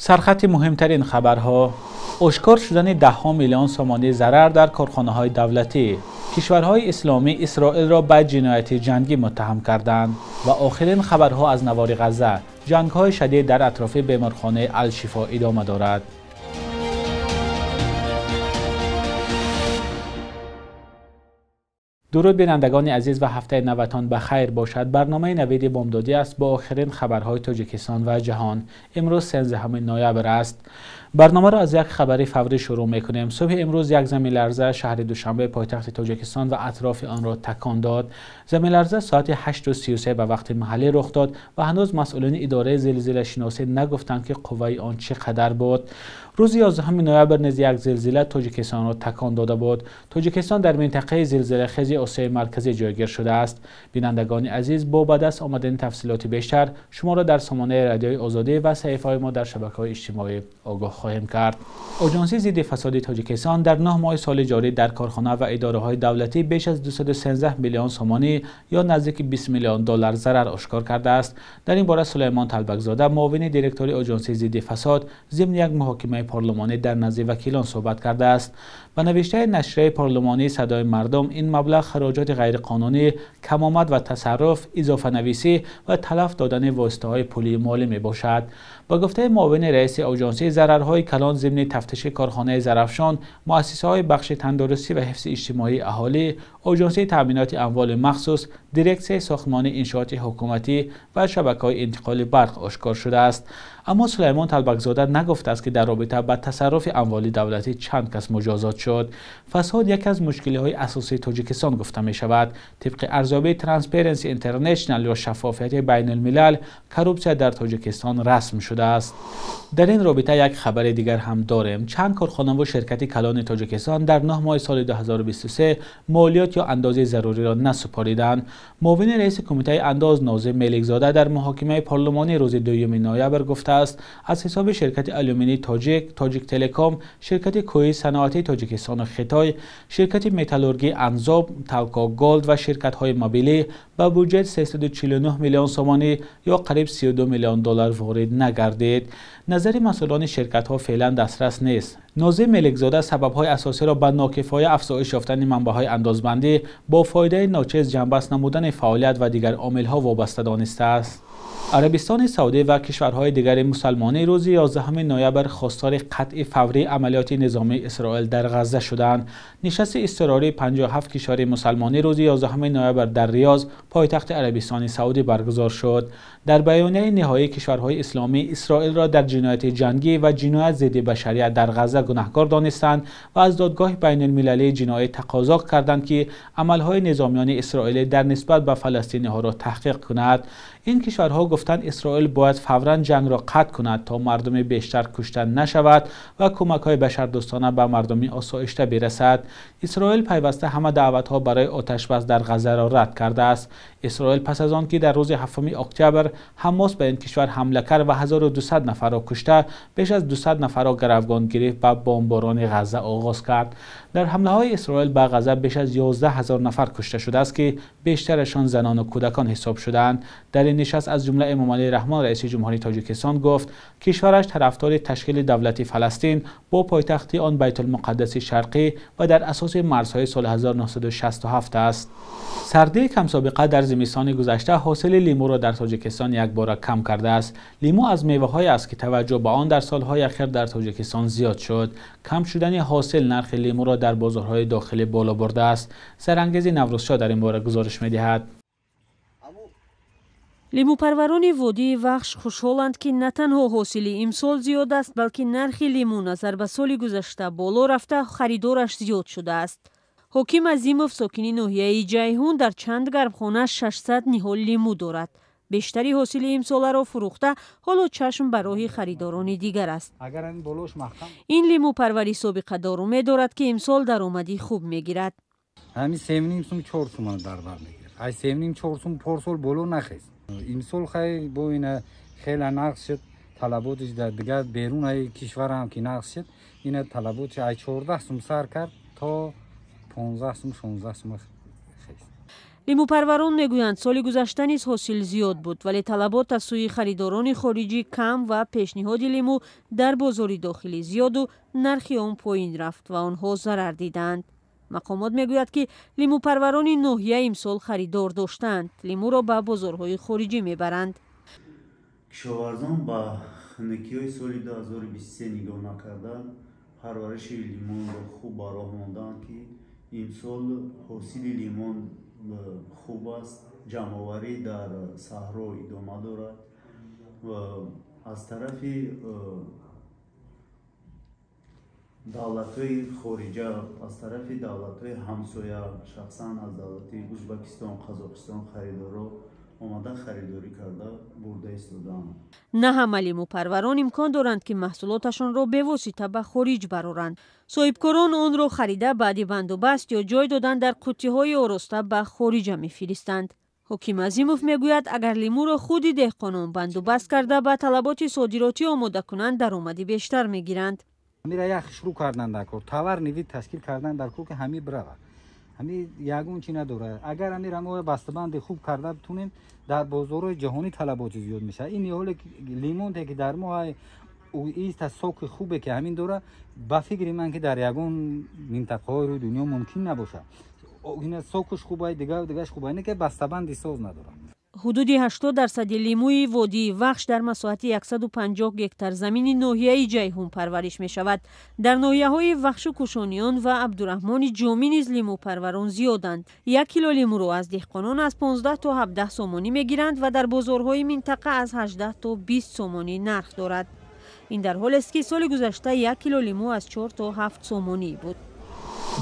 Сархати муҳимтарин хабарҳо: ошкор шудани даҳҳо миллион сомонӣ зарар дар корхонаҳои давлатӣ, кишварҳои исломӣ Исроилро ба ҷинояти ҷангӣ муттаҳам карданд ва охирин хабарҳо аз навори Ғазза. Ҷангҳои шадид дар атрофи беморхонаи Ал-Шифо идома дорад. Дуруд бинандагони азиз ва ҳафтаи наватон ба хайр бошад. Барномаи навиди бомдодӣ аст бо охирин хабарҳои Тоҷикистон ва ҷаҳон. Имрӯз 13 ноябр аст. Барномаро аз як хабари фаврӣ шурӯъ мекунем. Субҳи имрӯз як заминларза шаҳри Душанбе, пойтахти Тоҷикистон ва атрофи онро такон дод. Заминларза соати 8:33 ба вақти маҳаллӣ рух дод ва ҳанӯз масъулини идораи зилзилашиносӣ нагуфтанд, ки қувваи он чӣ қадар буд. Рӯзи 11 ноябр низ як зилзила Тоҷикистонро такон дода буд. Тоҷикистон дар минтақаи зилзилахези Осиёи Марказӣ ҷойгир шудааст. Бинандагони азиз, бо ба даст омадани тафсилоти бештар шуморо дар сомонаи Радиои Озодӣ ва саҳифаҳои мо дар шабакаҳои иҷтимоӣ огоҳ хоҳем кард. Оҷонсии зидди фасоди Тоҷикистон дар 9 моҳи соли ҷорӣ дар корхона ва идораҳои давлатӣ беш аз 213 миллион сомонӣ ё наздики 20 миллион доллар зарар ошкор кардааст. Дар ин бора Сулаймон Талбакзода, муовини директори Оҷонсии зидди фасод, зимни як муҳокимаи парлумонӣ дар назди вакилон суҳбат кардааст. Ба навиштаи нашрияи парлумонии Садои мардум, ин маблағ хароҷоти ғайриқонунӣ, камомад ва тасарруф, изофанависӣ ва талаф додани воситаҳои пулии молӣ мебошад. Ба гуфтаи муовини раиси оҷонсӣ, зарарҳои калон зимни тафтиши корхонаи Зарафшон, муассисаҳои бахши тандурустӣ ва ҳифзи иҷтимоии аҳолӣ, оҷонсии таъминоти амволи махсус, дирексияи сохтмони иншооти ҳукуматӣ ва шабакаҳои интиқоли барқ ошкор шудааст. Аммо Сулаймон Талбакзода нагуфтааст, ки дар робита ба тасарруфи амволи давлатӣ чанд кас муҷозот шуд. Фасод яке аз мушкилиҳои асосии Тоҷикистон гуфта мешавад. Тибқи арзёбии Transparency International ё шаффофияти байналмилал, коррупсия дар Тоҷикистон расм шудааст. Дар ин робита як хабари дигар ҳам дорем. Чанд корхонаву ширкати калони Тоҷикистон дар 9 моҳи соли 2023 молиёт ё андози заруриро насупориданд. Муовини раиси кумитаи андоз Нозим Меликзода дар муҳокимаи парлумонӣ рӯзи 2 ноябр гуфтааст, аз ҳисоби ширкати алюминии Тоҷик, Тоҷик Телеком, ширкати кӯҳии саноатии Тоҷикистону Хитой, ширкати металлургии Анзоб, Талко Голд ва ширкатҳои мобилӣ ба буҷет 349 миллион сомонӣ ё қариб 32 миллион доллар ворид нагардид. Назари масъулони ширкатҳо феълан дастрас нест. Нозим Меликзода сабабҳои асосиро ба нокифоя афзоиш ёфтани манбаъҳои андозбандӣ, бо фоидаи ночиз ҷамъбаст намудани фаъолият ва дигар омилҳо вобаста донистааст. Арабистони Саудӣ ва кишварҳои дигари мусалмонӣ рӯзи 11 ноябр хостори қатъи фаврии амалиёти низомии Исроил дар Ғазза шуданд. Нишасти изтирории 57 кишвари мусалмонӣ рӯзи 11 ноябр дар Риёз, пойтахти Арабистони Саудӣ баргузор шуд. Дар баёнияи ниҳоии кишварҳои исломӣ Исроилро дар ҷинояти ҷангӣ ва ҷиноят зидди башарият дар Ғазза гунаҳкор донистанд ва аз додгоҳи байналмилалии ҷиноӣ тақозо карданд, ки амалҳои низомиёни исроилӣ дар нисбат ба фаластиниҳоро таҳқиқ кунад. Ин кишварҳо гуфтанд, Исроил бояд фавран ҷангро қатъ кунад, то мардуми бештар кушта нашавад ва кӯмакҳои башардӯстона ба мардуми осоишта бирасад. Исроил пайваста ҳама даъватҳо барои оташбас дар Ғаззаро рад кардааст. Исроил пас аз он ки дар рӯзи 7 октябр Ҳамос ба ин кишвар ҳамла кард ва 1200 нафарро кушта, беш аз 200 нафарро гаравгон гирифт, ба бомборони Ғазза оғоз кард. Дар ҳамлаҳои Исроил ба Ғазза беш аз 11 000 нафар кушта шудааст, ки бештарашон занону кӯдакон ҳисоб шудаанд. Дар ин нишаст аз ҷумла Эмомалӣ Раҳмон, раиси ҷумҳурии Тоҷикистон, гуфт, кишвараш тарафдори ташкили давлати Фаластин бо пойтахти он Байтулмуқаддаси Шарқӣ ва дар асоси марзҳои соли 1967 аст. Сардии камсобиқа дар зимистони гузашта ҳосили лимӯро дар Тоҷикистон якбора кам кардааст. Лимӯ аз меваҳое аст, ки таваҷҷӯҳ ба он дар солҳои ахир дар Тоҷикистон зиёд шуд. Кам шудани ҳосил нархи лимӯро дар бозорҳои дохилӣ боло бурдааст. Сарангези Наврӯзшоҳ дар ин бора гузориш медиҳад. Лимӯпарварони водии Вахш хушҳоланд, ки на танҳо ҳосили имсол зиёд аст, балки нархи лимӯ назар ба соли гузашта боло рафта, харидораш зиёд шудааст. Ҳоким Азимов, сокини ноҳияи Ҷайҳун, дар чанд гармхона 600 ниҳол лимӯ дорад. Бештари ҳосили имсоларо фурӯхта, ҳоло чашм ба роҳи харидорони дигар аст. Ин лимӯпарвари собиқадор умед дорад, ки имсол даромади хуб мегирад. Ҳамин 3,5 сум 4 сум дар бар мегирад. Ай 3,5 4 сум порсол боло нахест. Имсол хай бо ина хеле нақс шуд, талаботиш дар дигар берун ай кишвар ҳам ки нақс шуд, ина талаботиш ай 14 сум сар кард то 15 сум 16 сум хест. Лимӯпарварон мегӯянд, соли гузашта низ ҳосил зиёд буд, вале талабот аз сӯи харидорони хориҷӣ кам ва пешниҳоди лимӯ дар бозори дохилӣ зиёду нархи он поин рафт ва онҳо зарар дидаанд. Мақомот мегӯяд, ки лимӯпарварони ноҳия имсол харидор доштаанд, лимӯро ба бозорҳои хориҷӣ мебаранд. Кишоварзон ба хунукиҳои соли 2023 нигоҳ накарда, парвариши лимонро хуб ба роҳ монданд, ки имсол ҳосили лимон хуб аст, ҷамъоварӣ дар саҳро идома дорад ва аз тарафи давлатҳои хориҷа, аз тарафи давлатҳои ҳамсоя, шахсан аз давлати Ӯзбекистон, Қазоқистон харидорро омада харидорӣ карда бурда истодаанд. На ҳама лимӯпарварон имкон доранд, ки маҳсулоташонро бевосита ба хориҷ бароранд. Соҳибкорон онро харида баъди бандубаст ё ҷой додан дар қуттиҳои ороста ба хориҷа мефиристанд. Ҳоким Азимов мегӯяд, агар лимӯро худи деҳқонон бандубаст карда ба талаботи содиротӣ омода кунанд, даромади бештар мегиранд. Ҳамира як шурӯъ кардан дар кор, товарный вид ташкил кардан дар кор, ки ҳами бирава. Ҳами ягон чи надорад. Агар ҳамира мо бастабанди хуб карда битунем, дар бозорҳои ҷаҳонӣ талаботи зиёд мешавад. Ин ҳоле лимонте ки дар мо иста соки хубе ки ҳамин дорад, ба фикри ман ки дар ягон минтақаҳои рӯи дунё мумкин набошад. Ина сокаш хубай, дигар дигаш хубай, не ки бастабанди соз надорад. Ҳудуди 80% лимӯи водии Вахш дар масоҳати 150 гектар замини ноҳияи Ҷайҳун парвариш мешавад. Дар ноҳияҳои Вахшу Кушониён ва Абдураҳмони Ҷомӣ низ лимӯпарварон зиёданд. 1 кило лимӯро аз деҳқонон аз 15 то 17 сомонӣ мегиранд ва дар бозорҳои минтақа аз 18 то 20 сомонӣ нарх дорад. Ин дар ҳолест, ки соли гузашта 1 кило лимӯ аз 4 то 7 сомонӣ буд.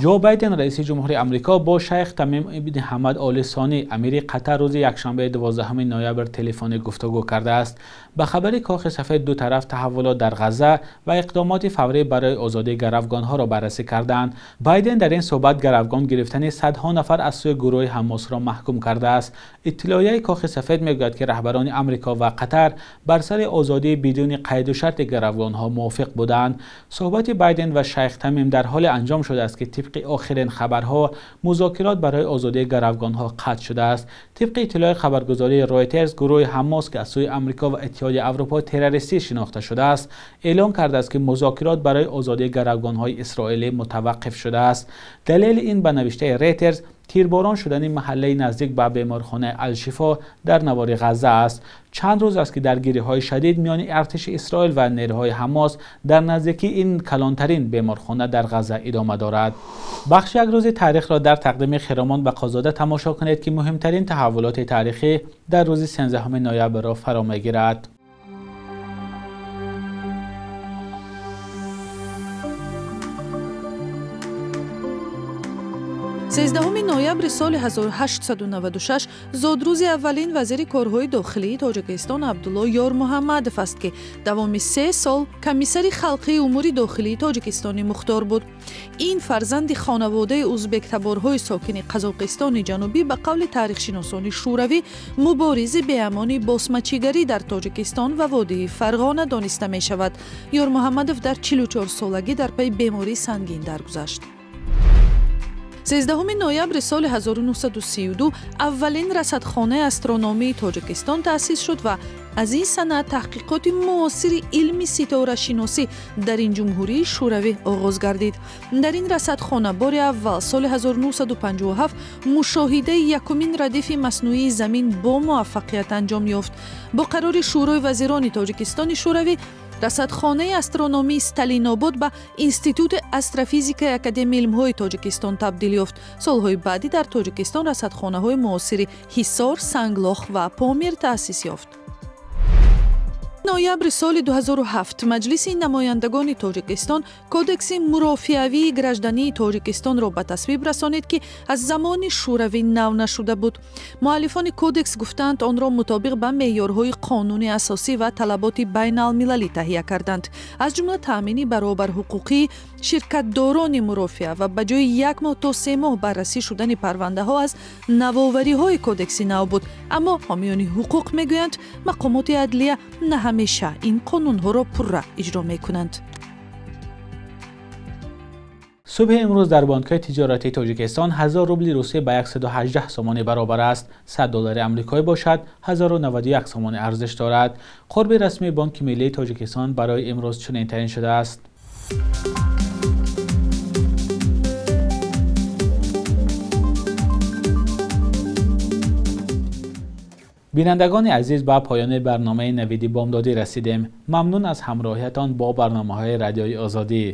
Ҷо Байден, раиси ҷумҳури Амрико, бо шайх Тамим ибни Ҳамад Оли Сонӣ, амири Қатар, рӯзи якшанбе 12 ноябр телефонӣ гуфтугӯ кардааст. Ба хабари Кохи Сафед, ду тараф таҳаввулот дар Ғазза ва иқдомоти фаврӣ барои озодии гаравгонҳоро баррасӣ карданд. Байден дар ин суҳбат гаравгон гирифтани садҳо нафар аз сӯи гурӯҳи Ҳамосро маҳкум кардааст. Иттилоияи Кохи Сафед мегӯяд, ки раҳбарони Амрико ва Қатар бар сари озодии бидуни қайду шарти гаравгонҳо мувофиқ буданд. Суҳбати Байден ва шайх Тамим дар ҳоле анҷом шудааст, ки тибқи охирин хабарҳо музокирот барои озодии гаравгонҳо қатъ шудааст. Тибқи иттилои хабаргузории Ройтерс, гурӯҳи Ҳамос, ки аз сӯи Амрико ва Иттиҳоди Аврупо террористӣ шинохта шудааст, эълон кардааст, ки музокирот барои озодии гаравгонҳои исроилӣ мутаваққиф шудааст. Далели ин, ба навиштаи Рейтерс, тирборон шудани маҳаллаи наздик ба беморхонаи Алшифо дар навори Ғазза аст. Чанд рӯз аст, ки даргириҳои шадид миёни артиши Исроил ва нерӯҳои Ҳамос дар наздикии ин калонтарин беморхона дар Ғазза идома дорад. Бахши як рӯзи таърихро дар тақдими Хиромон Бақозода тамошо кунед, ки муҳимтарин таҳаввулоти таърихӣ дар рӯзи 13 ноябрро фаро мегирад. 13 ноябри соли 1896 зодрӯзи аввалин вазири корҳои дохилии Тоҷикистон Абдулло Ёрмуҳаммадов аст, ки давоми 3 сол комиссари халқии умури дохилии Тоҷикистони мухтор буд. Ин фарзанди хонаводаи узбектаборҳои сокини Қазоқистони Ҷанубӣ ба қавли таърихшиносони шӯравӣ муборизи беамони босмачигарӣ дар Тоҷикистон ва водии Фарғона дониста мешавад. Ёрмуҳаммадов дар 44 солагӣ дар пайи бемории сангин даргузашт. 13 ноябри соли 1932 аввалин расадхонаи астрономии Тоҷикистон таъсис шуд ва аз ин сана таҳқиқоти муосири илми ситорашиносӣ дар ин ҷумҳурии шӯравӣ оғоз гардид. Дар ин расадхона бори аввал соли 1957 мушоҳидаи якумин радифи маснуии замин бо муваффақият анҷом ёфт. Бо қарори Шӯрои вазирони Тоҷикистони шӯравӣ расадхонаи астрономии Сталинобод ба Институти астрофизикаи Академияи илмҳои Тоҷикистон табдил ёфт. Солҳои баъдӣ дар Тоҷикистон расадхонаҳои муосири Ҳисор, Санглох ва Помир таъсис ёфт. Ноябри соли 2007 Маҷлиси намояндагони Тоҷикистон Кодекси мурофиавии граждании Тоҷикистонро ба тасвиб расонид, ки аз замони шӯравӣ нав нашуда буд. Муаллифони кодекс гуфтаанд, онро мутобиқ ба меъёрҳои қонуни асосӣ ва талаботи байналмилалӣ таҳия карданд, аз ҷумла таъмини баробарҳуқуқии ширкатдорони мурофиа ва ба ҷои 1 моҳ то 3 моҳ баррасӣ шудани парвандаҳо аз навовариҳои кодекси нав буд. Аммо ҳомиёни ҳуқуқ мегӯянд, мақомоти адлия на ҳамеша ин қонунҳоро пурра иҷро мекунанд. Субҳи имрӯз дар бонкҳои тиҷоратии Тоҷикистон 1000 рубли Русия ба 118 сомонӣ баробар аст. 100 доллари амрикоӣ бошад 1091 сомонӣ арзиш дорад. Қурби расмии Бонки Миллии Тоҷикистон барои имрӯз чунин таъин шудааст. Бинандагони азиз, ба поёни барномаи Навиди бомдодӣ расидем. Мамнун аз ҳамроҳиятон бо барномаҳои Радиои Озодӣ.